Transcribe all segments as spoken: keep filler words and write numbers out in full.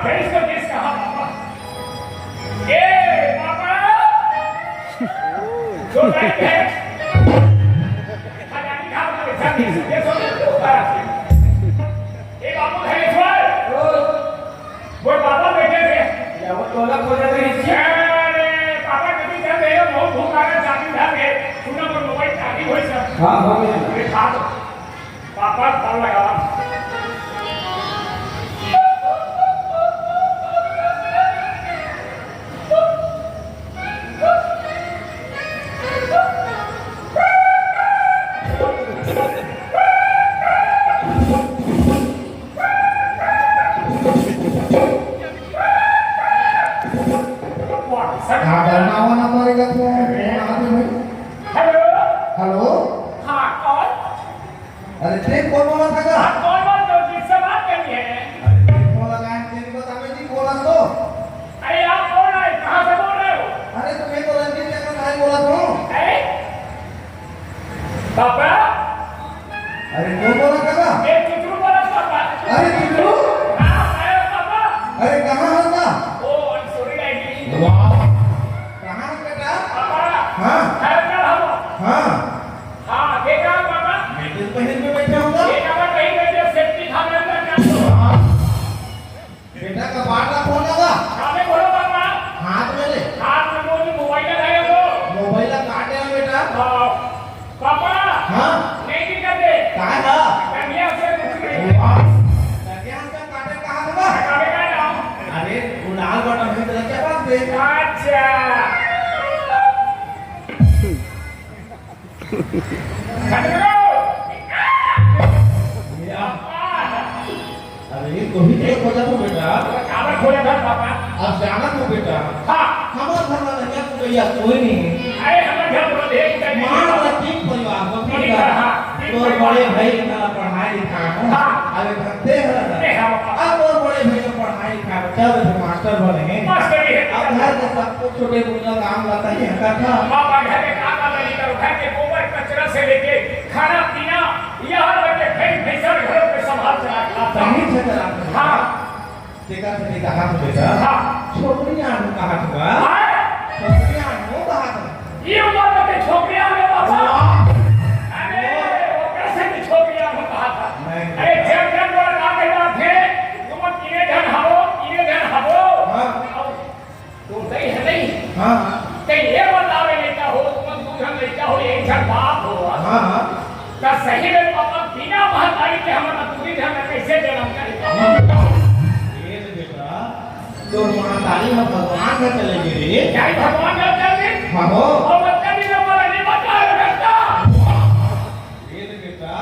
भैंस को किस कहा पापा? ए पापा, जो लाइट है, खजानी खा लो, ऐसा नहीं, ये सब ऊपर आते हैं। ए बाबू धनेश्वर, बोल पापा बैठे थे। या वो टोला खोजा थे इसकी? अरे पापा कभी जब मेरे बहुत भूख आ रहा, चाबी उठा के सुना, पर मोबाइल चाबी वही सब। हाँ, हो गया। ये खा लो। पापा फोन लगावा। हाँ, डरना हुआ ना मरेगा तो। हेलो। हेलो। हाँ, कौन? अरे, तें कोन बोलत हस गा? हाँ, कौन बोल रहे हो? किससे बात करनी है? अरे, तें फोन लगाए, तें नहीं बतावे जी, बोला तो। अरे, आप कौन है? कहाँ से बोल रहे हो? अरे, तुम्हें तो रंजीत चक्रधारी बोला तो। अरे, पापा? अरे, कोन बोलत हस गा? ये चुचरू बोलत पापा। अरे, चुचरू? हाँ, अरे पापा। अरे, कहाँ हस गा? ओ, I'm sorry, daddy। वाह। कहाँ हस बेटा? पापा। हाँ। घर पर हूँ। हाँ। हाँ, देखा पापा? मैं तो बहन में बैठा हूँ ना। ये कमर कहीं बैठे, सेफ्टी खाने अंदर क्या? हाँ। बेटा, कपाट ला खोल ना गा। कामे खोलो पापा? हाथ में ले। हाथ में मोदी मोबाइल लगाए हो। मोबाइल ला काटे ना बेटा। हाँ। पापा। हाँ। नहीं दिखा दे। काय हा? कन्या से कुछ नहीं। वाह। कन्या से काटे कहाँ से बा? कामे का नाम? अरे, वो लाल बटन है, तेरा क्या बात है? अच्छा। खत्म करो। या। अरे, ये तो भी देख हो जाता बेटा। काबर खोला था पापा? अब जाना तो बेटा। हाँ। हमारे घर में नैया पुतैया कोई नहीं है। अरे, हमारे घर में एक जन नहीं मार है। वाला तीन परिवार, बस ठीक है, हाँ, ठीक तोर है। बड़े भाई का पढ़ाई लिखा है। हाँ। अरे, घर दे है। दे है, पापा। अब तोर बड़े भाई का पढ़ाई लिखा है, चल, तो मास्टर बने। मास्टर भी है। अब घर के सब कुछ छोटे मुन्ना काम करता ही है, करता। पापा, घर के काम वाला नहीं करो, घर के गोबर कचरा से लेके खाना पीना, यहाँ तक के भाई भैंसा घरों पे संभाल चला के आता है। सही से चला के हाँ। देखा तो देखा, हाँ तो बेटा। हाँ। छोकरी आनू कहा था? हाँ। छोकरी आनू कहा था? ये उम्र में तो छोकरी आनू बाबा। वाह। अरे, वो कैसे भी छोकरी आनू कहा था? नहीं। अरे, जब जब बोला ना कहता थे, तुम तीने जन हवो, तीने जन हवो। हाँ। तो नहीं है नहीं। हाँ। ते ये बतावे लइका हो, तुम दू झन लइका हो, एक झन बाप हो। हाँ, हाँ। त सही में पापा बिना महतारी के हमन दूरी झन कैसे जन्म करे? ये तो बेटा, तो महतारी ह भगवान घर चले गे रे। क्या ही भगवान घर चले गे? हाँ हो। और बच्चा भी जब बोला, नहीं बता रहे बेटा। ये ले बेटा,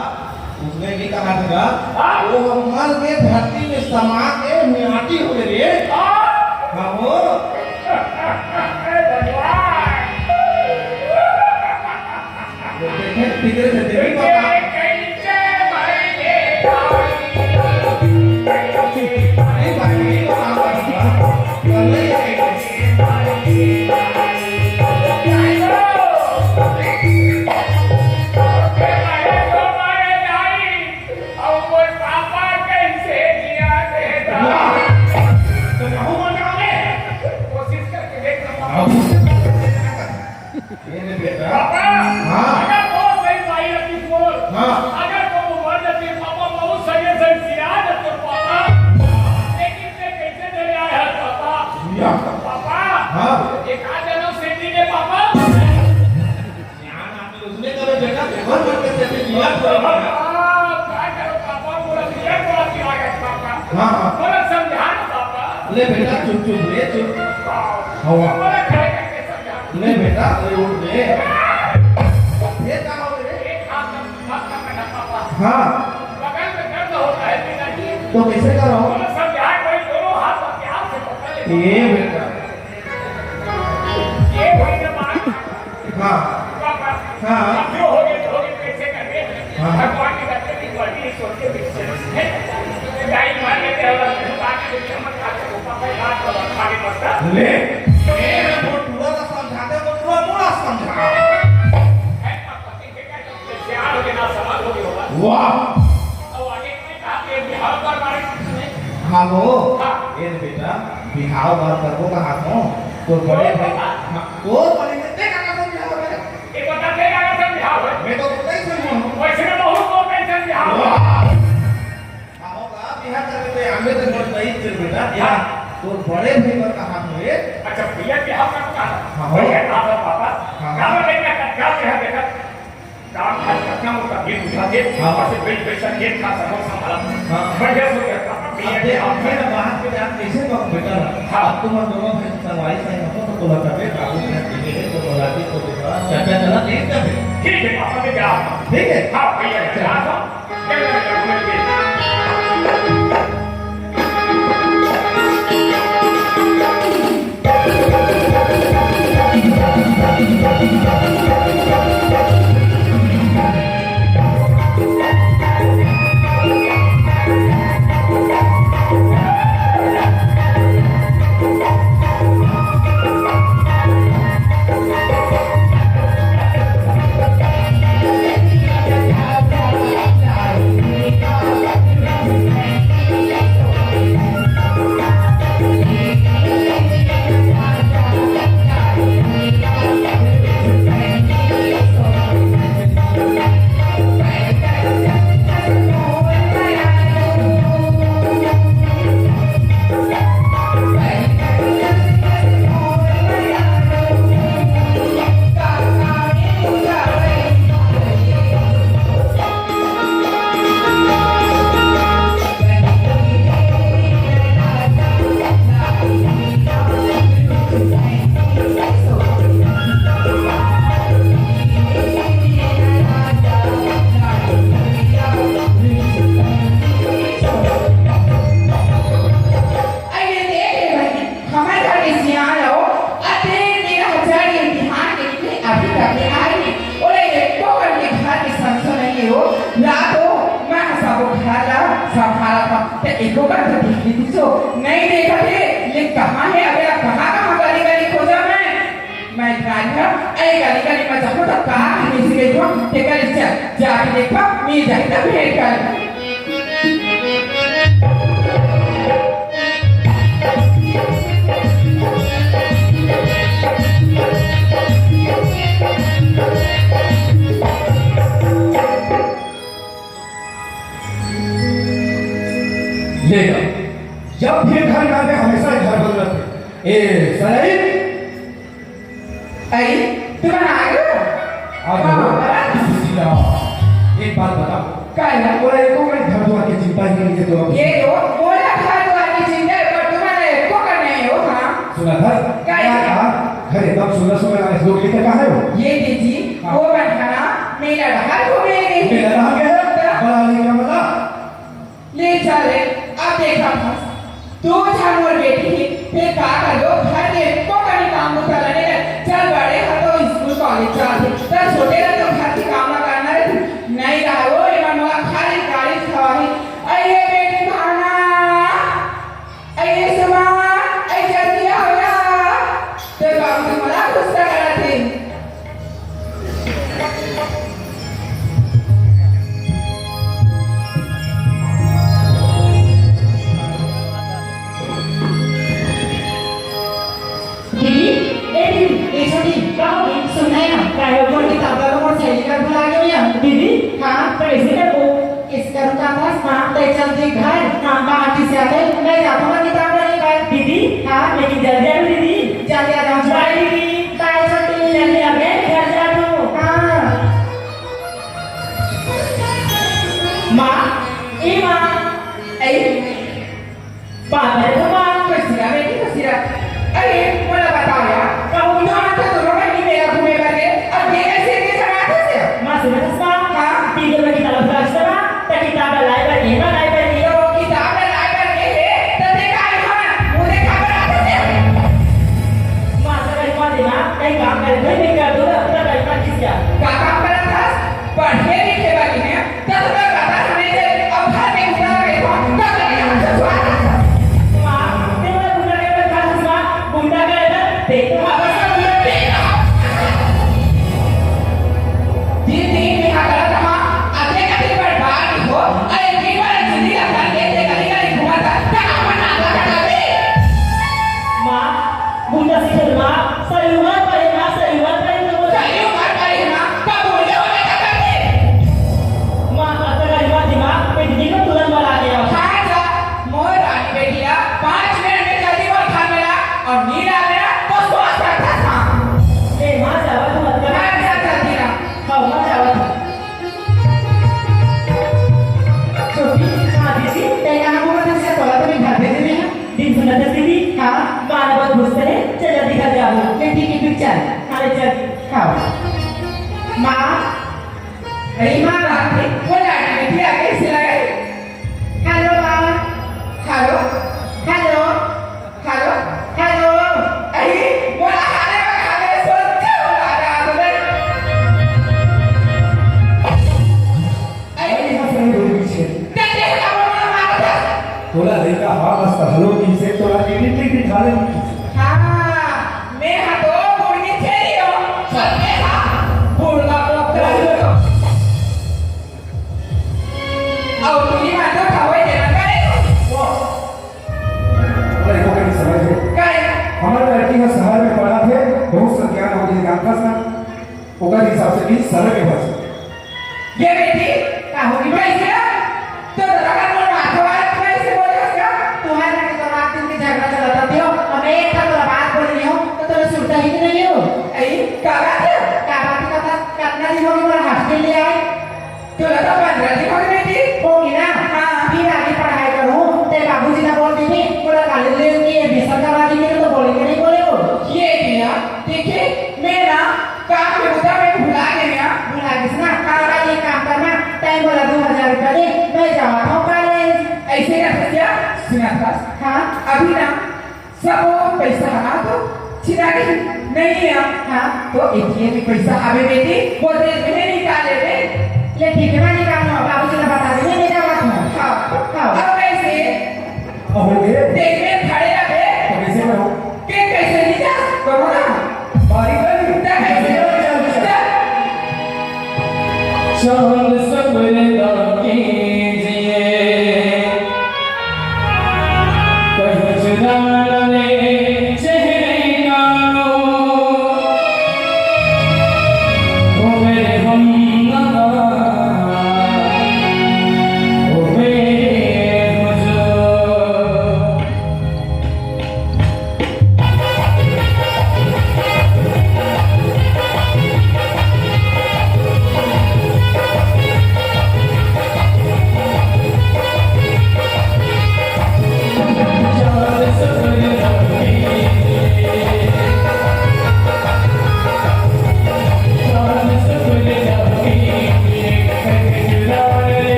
उसने नहीं कहा था, हाँ। वो मर के धरती में समा के माटी हो गए रे। हाँ। हाँ, वो। हे भगवान। वो देखे, फिक्र से देखे, पापा। कैसे मर गए? अरे भाई, ये तो आवाज था। कर ले, ये कैसे? वाह! तो कहूँ मर जाओगे? कोशिश करके देख लो। हाँ। ये ले बेटा। पापा, हाँ। अगर वो सही पाई रहती बोल। हाँ। अगर वो मर जाती, पापा, बहुत सही, सही सिया जाते, पापा। लेकिन मैं कैसे चले आया है, पापा? या। पापा, हाँ। एक आध जन्म से नहीं दे, पापा। यहाँ ना तो उसने कहा, बेटा, बहुत मत करते थे, लिया तो है। पापा, क्या करो, पापा, बोला, लिया तो आपकी आगे, पापा। हाँ, हाँ। बोला, समझा ना, पापा। ले बेटा, चुप, चुप, ले, चुप। हवा। बोला, खड़े करके समझा। ले बेटा, अरे उठ ले। ये कहाँ हो रे? एक हाथ में हाथ में करना पापा। हाँ। बगल में दर्द होता है पिताजी। तो कैसे करो? दोनों सब यहाँ कोई दोनों हाथ और प्यार से पकड़ ले। ये बेटा। ये भाई ने मार। हाँ। पापा। हाँ। अब जो हो गए, हो गए, कैसे कर रहे हैं? हाँ। भगवान की बच्चे की क्वालिटी सोच के भी चलो। है? गाय मार लेते हैं और बाकी जो चम्मच खा के वो पापा याद करो, खाने पड़ता। ले। ये वो टूरा का समझाते, वो टूरा, टूरा समझा। है पापा, सियार हो गए ना, समाज हो गए होगा। वाह। और आगे कोई कहा कि बिहार पर मारे किसने? हाँ हो। हाँ। ए रे बेटा, बिहाव बार करबो कहात हों। तोर बड़े भाई, हाँ, तोर बड़े में ते का कर बिहाव करे? ए बता, ते का कर बिहाव है? मैं तो नहीं सुन हूँ। वैसे में बहुत लोग tension बिहाव है। वाह। हाँ, होगा, बिहाव करबे ते आंबे ते मोर नहीं चल बेटा। ए, हाँ। तोर बड़े भाई बर कहात हों ए। अच्छा, भैया बिहाव कर कहा। हाँ, हो। भैया कहा था पापा, हाँ, हाँ। क्या बोले, क्या, क्या बिहाव बेटा? काम खाली करना होता, बिल उठा के, हाँ। और से बिल पैसा खेत का सब संभाला। हाँ। बढ़िया से करता, अब ये देख, क्या हम फिर बाहर के जान कैसे बाप बेटा रहा? हाँ। अब तुम दोनों भाई सवारी सही मत हो, तो बोला करबे, बाबू ने ठीक है, तो बोला के, तो देखा, चर्चा चला, देख कर दे। ठीक है, पापा के क्या? ठीक है? हाँ, भैया, चल। क्या था? क्या लगा, क्या लगा, क्या लगा? अरे देख रे भाई, हमर घर के सियान ला ओ, अते मेरा हजार ये बिहान के निकले अभी तक ले आए नहीं। ओला एको कन के घर के संसो नहीं है ओ। रात ओ, मैं सबो घर ला संभाला था, ते एको कन तो देख ली थी सो, नहीं देखा थे, ले कहाँ है अबे, अब कहाँ कहाँ गली गली खोजा मैं। मैं गाड़ी ह, ए गाड़ी गाड़ी में जाबो त का कहानी से गई हो, ते कर चल, जाके देखो, मिल जाए त भेंट कर। ले जा, जब भी घर में आवे, हमेशा घर बंद रहते। ए, सही? अरे, तुमन आ गए हो? आ गए हो? हाँ, हाँ। एक बात बता। का है? बोला, ये तो मैं घर द्वार की चिंता ही नहीं है तो अब। ये तो बोला घर द्वार की चिंता है, पर तुम्हारा एको का नहीं हो, हाँ? सुना था? का है? क्या कहा? घर एकदम सुंदर सुंदर है, लोग लेकर कहाँ है वो? ये दीदी, हाँ। वो बंधना मेरा घर को ले गई। मेरा कहाँ गया? तो? बड़ा वाली क्या बोला? ले चल रे, अब देखा था, दू झन मोर बेटी हे, फेर का करो, घर के एको कनी काम बूता ल नइ करे। चल बड़े ह तो स्कूल कॉलेज जाथे, त छोटे ल तो घर के काम ल करना रहिथे। नइ रहय ओ, एमन मोला खाली गाली खवाही। अइए बेटी भाना, अइए सुमन, अइए जल्दी आओ यार, तोर बाबू जी मोला गुस्सा करत हे। दीदी, ए दीदी, ए छोटी, का हो गई? सुन ना, का हो गई? मोर किताब ला मोर सहेली कर भुला गई हो या? दीदी, हाँ? तो ऐसे कर वो, इसका रुका था, हाँ, ते चल दे घर, हाँ, बाहर किसी आ गए, मैं जाता हूँ ना किताब लेने का। दीदी, हाँ, लेकिन जल्दी आ दीदी। जल्दी आ जाओ। बाय दीदी। बाय छोटी। जल्दी आ गए, घर जा तू। हाँ। माँ, ए माँ, ए, बात है तो माँ, कैसी रहा बेटी, कैसी रहा? अरे, मोला बताओ यार, कहूँ ना तो दोनों बहनी मेला घूमे बर गए, अब ये कैसे इतने झगड़ाते से? माँ, सुनो तो माँ, हाँ? तीन दिन में किताब खा चुका, तो किताब लाए बर नहीं, ना लाए बर नहीं। तो किताब लाए बर नहीं है, तो देखा है, हाँ, मुझे खबर आते से। माँ, सब एक बात है ना, कहीं काम करे, भाई, नहीं कर दो, अपना टाइम पास किस क्या? का काम करत हस? पढ़े लिखे बर नहीं है, त तोर कका हमें जे अब घर में घुसा रहे हो, त तोर यहाँ से स्वाद आता। माँ, ते मोला गुंडा के बता दस माँ, गुंडा के बता, ते तो वापस ना गुंडा के। दिन दिन में हाँ करत माँ, अते कते बर्बाद हो, अरे दिन भर जिंदगी का घर के ते गली गली घुमाता, कहाँ चल, खाओ। माँ, अरे माँ, वो लाड़ी बेटी आ गई, सिला गई। हेलो माँ, हेलो, हेलो, हेलो, हेलो। अरे, बोला, खाने में खाने सोच के बोला, रात में। अरे, अरे, हंस रहे हो पीछे। तेरे का बोला मारा था। बोला, देखा, हाँ, बस हेलो की से तोला एडिटिंग दिखा रहे हो। हाँ, मैं हाँ तो मुर्गी खेली हूँ। सब देखा, बोला, बोला। अउ तुमनी मन तो खवई देना करे। वो। अरे, वो कहीं समझ गए। करे। हमर लड़की ह शहर में पढ़त हे, बहुत सज्ञान हो गई, जानथस ना? ओकर हिसाब से भी सरल के बस। ये बेटी, का होगी भाई से? तो दादा का मोर माथो वाला तुम्हारे से बोल रहा है क्या? तुम्हारे के तो रात दिन के झगड़ा चलता थियो, अब मैं एक बार तो बात बोल रही हूँ, तो तुम्हें सुनता ही तो नहीं हो। अरे, का बात है? का बात है, कतना, कतना दिन हो गया, मोला हॉस्टल ले आए? तोला तो पंद्रह दिन हो गए बेटी। होगी ना? हाँ। फिर आगे पढ़ाई करूँ, तेरे बाबूजी ना बोल देंगे, बोला कॉलेज ले उनकी एडमिशन करवा देंगे, तो बोलेंगे नहीं बोले वो। ये दिया, देखिए, मैं ना काम के मुद्दा में भुला गई ना। भुला गई ना? हाँ। चल, एक काम करना, टाइम बोला दो हजार रुपया दे, मैं जावा हूँ कॉलेज। ऐसे ना भैया, सुना था। हाँ। अभी ना सब पैसा हमारा तो छिना नहीं, नहीं है। हाँ। तो एटीएम में पैसा आवे बेटी, वो दे दे, निकाले रे। ले ठीक है, मैं निकाल लूँ, बाबूजी ने बता देंगे, ले जावा तुम। हाँ। हाँ। अब कैसे? हो गए। देख में खड़े रहे। तो कैसे करो? के कैसे नहीं जा? करो ना। बारी बारी। तो कैसे? चांद सपने दा कीजिए, कहीं चुरा न ले चेहरे का नूर। ओ मेरे हमनवा, ओ मेरे हुजूर।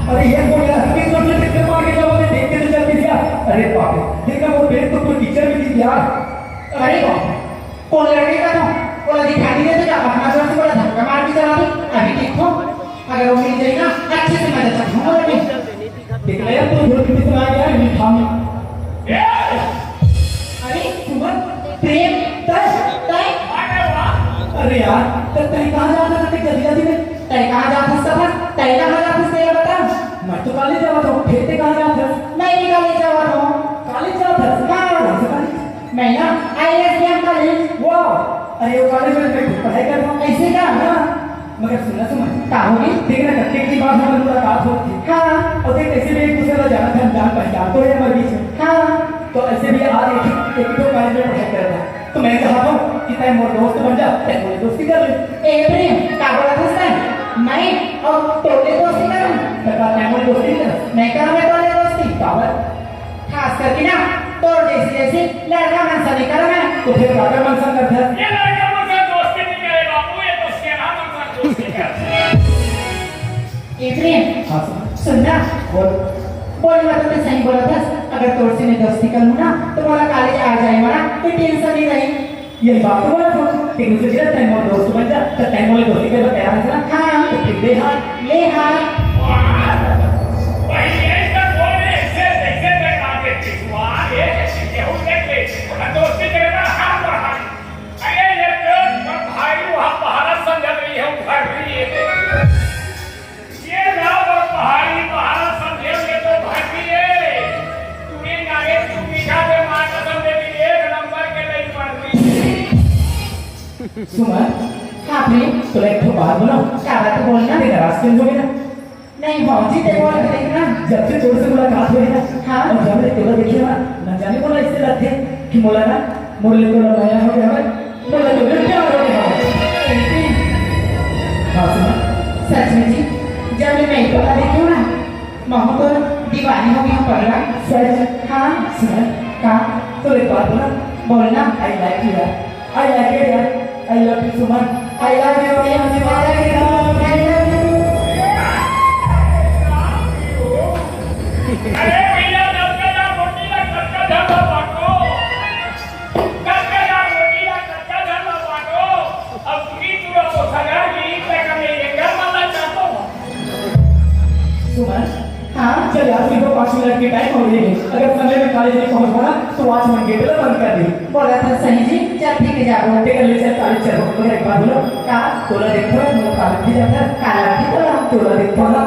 अरे ये कोई यार, कितना से टक्कर मार के जाओगे, देख के तो चल दिया। अरे बाप रे, देखा वो पेड़ तो पूरी कीचड़ में गिर गया। अरे बाप रे, कौन लड़के का था? बोला दिखा नहीं देते क्या? अपना जोर से बोला धक्का मार के चला दो, अभी ठीक हो। अगर वो मिल जाए ना, अच्छे से मजा चखूंगा मैं। देख ले, तू झूठ कितना आ गया है, मीठा में। अरे, सुमन, प्रेम, तय, तय। अरे यार, तय, तय कहाँ जाता था, तय जल्दी जल्दी में? तय कहाँ जाता था? तय कहाँ जाता था, तेरा बता। मैं तो कॉलेज जाता हूँ, फिर तय कहाँ जाता था? मैं भी कॉलेज जाता हूँ। कॉलेज जाता था? हाँ। कौन सा कॉलेज? मैं ना, आईएएस ज्ञान कॉलेज। वाह, अरे वो कॉलेज में मैं खुद पढ़ाई करता हूँ। ऐसे का? हाँ। मगर सुना सुमन। का होगी? देख ना, कत्ते की बार हमर मुलाकात होत थी। हाँ। और देख, ऐसे भी एक दूसरे ला जानत हन, जान पहचान तो है हमारे बीच में। हाँ। तो ऐसे भी आज एक, एक ही तो कॉलेज में पढ़ाई करत हन। तो मैं चाहत हूँ कि तय मोर दोस्त बन जा, तय मोर दोस्ती कर ले। ए प्रेम, का बोलत हस तय? मैं और तोले दोस्ती करूँ? तय का तय मोर दोस्ती कर? मैं करूँ, मैं तोले दोस्ती। काबर? खास करके ना, तोर जैसे जैसे लड़का मन से नहीं करो ना। तो फिर लड़का मन से करथे? ये लड़का मन से दोस्ती नहीं करे बाबू, ये तो सेना मन से दोस्ती करथे। ए प्रेम, हाँ सर। सुन ना। बोल। बोल, मतलब तो सही बोलत हस, अगर तोर से मैं दोस्ती करूँ ना, तो मोला कॉलेज आ जाए वाला कोई टेंशन नहीं रही। यही बात तो बोलत हूँ। ठीक है, मुझे तेरा टाइम और दोस्त बन जा, तो टाइम वाले दोस्ती के लिए तैयार है ना? हाँ। तो फिर दे हाथ। ले हाथ। वाह! भाई, ये तो बोल रहे, ऐसे, ऐसे मैं आगे पीछे, वाह, ये, ये, ये, ये, ये, दोस्ती के लिए हाथ बढ़ा। अरे, ये तो भाई, वहाँ पहाड़ा समझ रही है, उभर रही है। ये नाव और पहाड़ी पहाड़ा समझे हुए तो भटकी है। तूने नारे तू मीठा पे मार कसम दे दी, एक नंबर के नहीं बन रही। सुमन, हाँ प्रेम, तोला एक ठो बात बोलंव। का बात बोलना? तेरा रास्ते में हो गया। नहीं भौजी, ते बोल के देखना। जब से तोर से मुलाकात हुई ना, हाँ। और जब से तोला देखे ना, न जाने मोला ऐसे लगथे कि मोला ना, मोर ले तोला मया हो गया है, मोला तोर ले प्यार हो गया है। हाँ सुमन। सच में जी, जब ले मैं तोला देखे हूँ ना, महूँ तो दीवानी हो गई हूँ पगला। सच? हाँ। सुमन, का? तोला एक बात बोलंव। बोलना। I like you यार। I like you यार। I love you Suman. I love you, I love you, I love you, I love you। अरे भैया, दस का रोटी ला, दस का धंधा बांटो। दस का रोटी ला, दस का धंधा बांटो। अब पूरी पूरा तो सगा की, तक में ये घर वाला चाहता हूँ। सुमन, हाँ? चल यार, सीधा पाँच मिनट की टाइम हो गई है। अगर समय में कॉलेज नहीं पहुंच पाना, तो वॉचमैन गेट ला बंद कर दे। बोला था सही जी, जल्दी के जाओ। ठीक है, ले चल, कॉलेज चलो। मगर एक बात बोलंव। का? तोला देखो, मैं कॉलेज भी जाता। काला भी तोला। तोला देखो ना।